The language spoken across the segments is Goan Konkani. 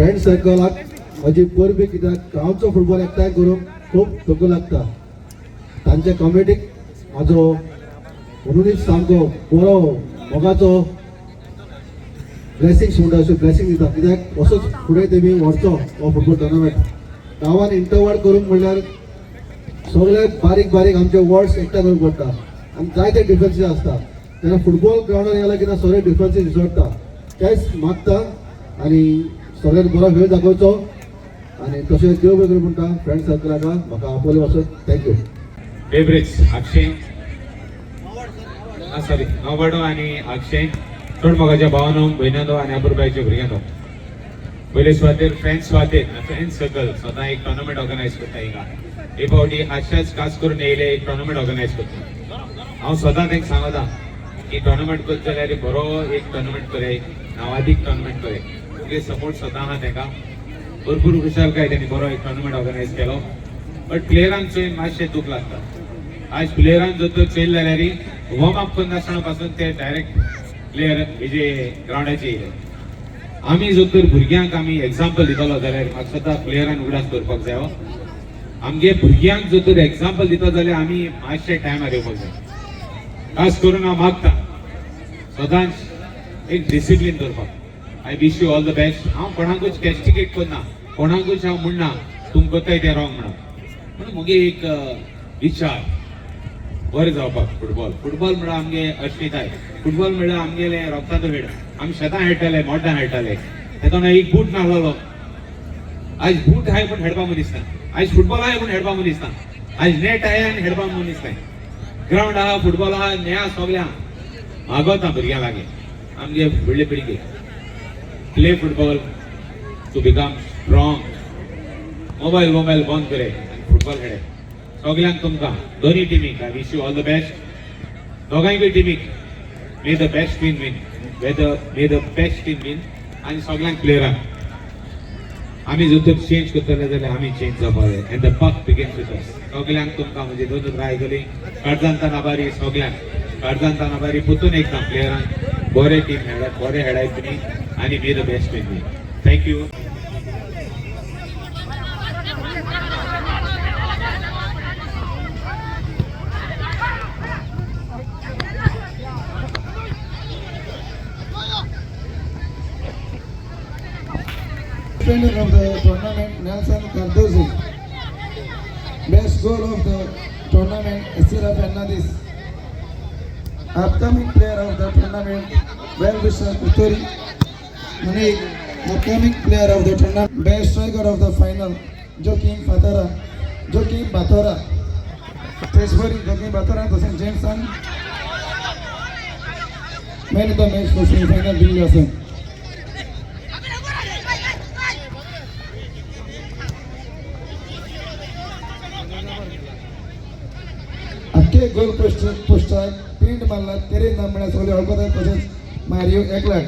फ्रेंड सर्कलाक म्हजी परबी, कित्याक गांवचो फुटबॉल एकठांय करूंक खूब धको लागता. तांच्या कमिटीक म्हाजो म्हणूनच सामको बरो मोगाचो ब्लेसिंग्स म्हणटा अशें ब्लेसिंग दिता, कित्याक असोच फुडें तेमी व्हरचो हो फुटबॉल टुर्नामेंट. गांवान इंटरवार्ड करूंक म्हणल्यार सगळे बारीक बारीक आमचे वर्ड्स एकठांय करूंक पडटा आनी जायते डिफरन्सीस आसता. तेन्ना फुटबॉल ग्रावंडार गेल्यार कितें सगळे डिफरन्सीस विसरता. तेच मागता आनी सगळ्यांत बरो खेळ दाखोवचो आनी तशेंच देव बरें करूं म्हणटा फ्रेंड सर्कलाक म्हाका आपयले वचत. Thank you. बेब्रिज आक्षे, सॉरी, नववाडो आनी आक्षे, चड मोगाच्या भावानो, भयणांनो आनी अपुरबायच्या भुरग्यांनो, पयले सुवातेर फ्रेंड्स सुवातेर फ्रेंड्स सर्कल स्वता एक टोर्नामेंट ऑर्गनायज करता. हिंगा हे फावटी आशाच खास करून येयले एक टोर्नामेंट ऑर्गनायज करता. हांव स्वता तांकां सांगता की टोर्नामेंट करता जाल्यार बरो एक टोर्नामेंट करे, नांवादीक टोर्नामेंट करे. तुगे सपोर्ट स्वता आहा तांकां. भरपूर खुशालकाय त्यांनी बरो एक टोर्नामेंट ऑर्गनायज केलो. बट प्लेयरांक चोयन मातशें दूख लागता. आज प्लेयरान जर तर चोयले जाल्यार वॉर्म अप करनासतना पासून ते डायरेक्ट प्लेयर हेजे ग्रावंडाचेर येयले. आमी जर तर भुरग्यांक आमी एग्जाम्पल दितलो जाल्यार म्हाका सदां प्लेयरान उगडास करपाक जाय हो. आमगे भुरग्यांक जर तर एग्जाम्पल दिता जाल्यार आमी मातशे टायमार येवपाक जाय. खास करून हांव मागता सदांच एक डिसिप्लीन दवरपाक. I wish you all the best. हांव कोणाकूच कॅस्टिगेट करना, कोणाकूच हांव म्हणना तुम करताय तें रॉंग म्हणून. पूण मुगे एक विचार बरें जावपाक फुटबॉल. फुटबॉल म्हळ्यार आमगे अस्मिताय. फुटबॉल म्हळ्यार आमगेले रोगताचो खेळ. आमी शेतां खेळटाले, मोड्डां खेळटाले. तेन्ना एक बूट नासलेलो. आयज बूट आहाय पूण खेळपाक मनीस ना. आयज फुटबॉल आहाय पूण खेळपाक मनीस ना. आयज नेट आहाय आनी खेळपाक मनीस नाय. ग्रावंड आहा, फुटबॉल आहा, नेहा सगळें आहा. मागोता भुरग्यां लागीं, आमगे फुडले पिळगे, play football to become strong. Mobile mobile बंद करे आनी फुटबॉल खेळे. सगल्यांक तुमकां दोन्ही टिमीक I wish you all the best. दोगांयकूय टिमीक may the best team win, may the best team win. आनी सगल्यांक प्लेयरांक आमी जर तर चेंज करतले जाल्यार आमी चेंज जावपाक जाय and the buck begins with us. सगल्यांक तुमकां म्हजी दोन उतरां आयकली काळजांतान आभारी. सगल्यांक काळजांतान आभारी. परतून एकदां प्लेयरांक बरे टीम खेळात, बरे खेळाय तुमी आनी may the best team win. Thank you. Defender of the tournament, Nelson Cardozo. Best goal of the tournament, Esira Fernandez. Upcoming player of the tournament, Well-wisher Puturi. Manik, upcoming player of the tournament, best striker of the final, Joaquim Fatara, Joaquim Batora. Teshbori, Joaquim Batora, तसेच Jameson. Man of the match for semi-final, Bill Lawson. अख्खे गोल पोस्ट पोस्टाक पेंट मारला तेरे नाम म्हळ्यार सगळे वळखतात, तशेंच मारियो एकलाट.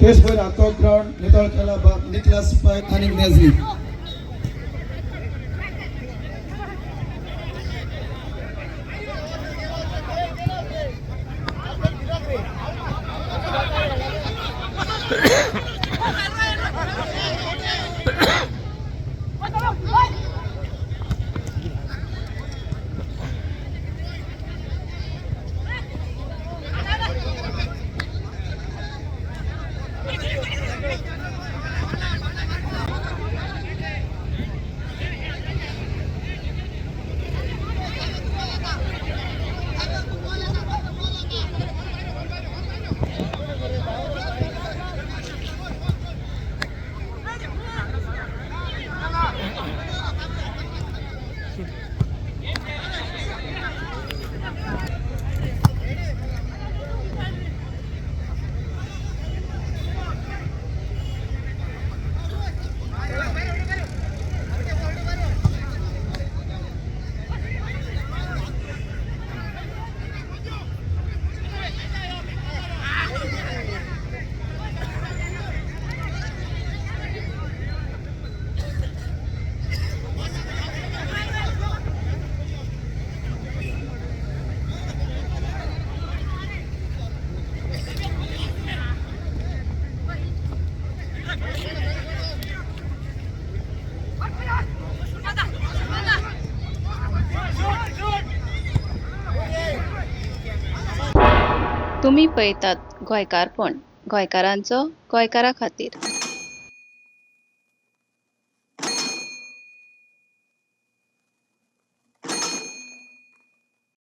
तेच पयर आतो ग्रावंड नितळ केला बाब निकलास पाय आनी नेझली. तुमी पळयतात गोंयकारपण, गोंयकारांचो गोंयकारा खातीर.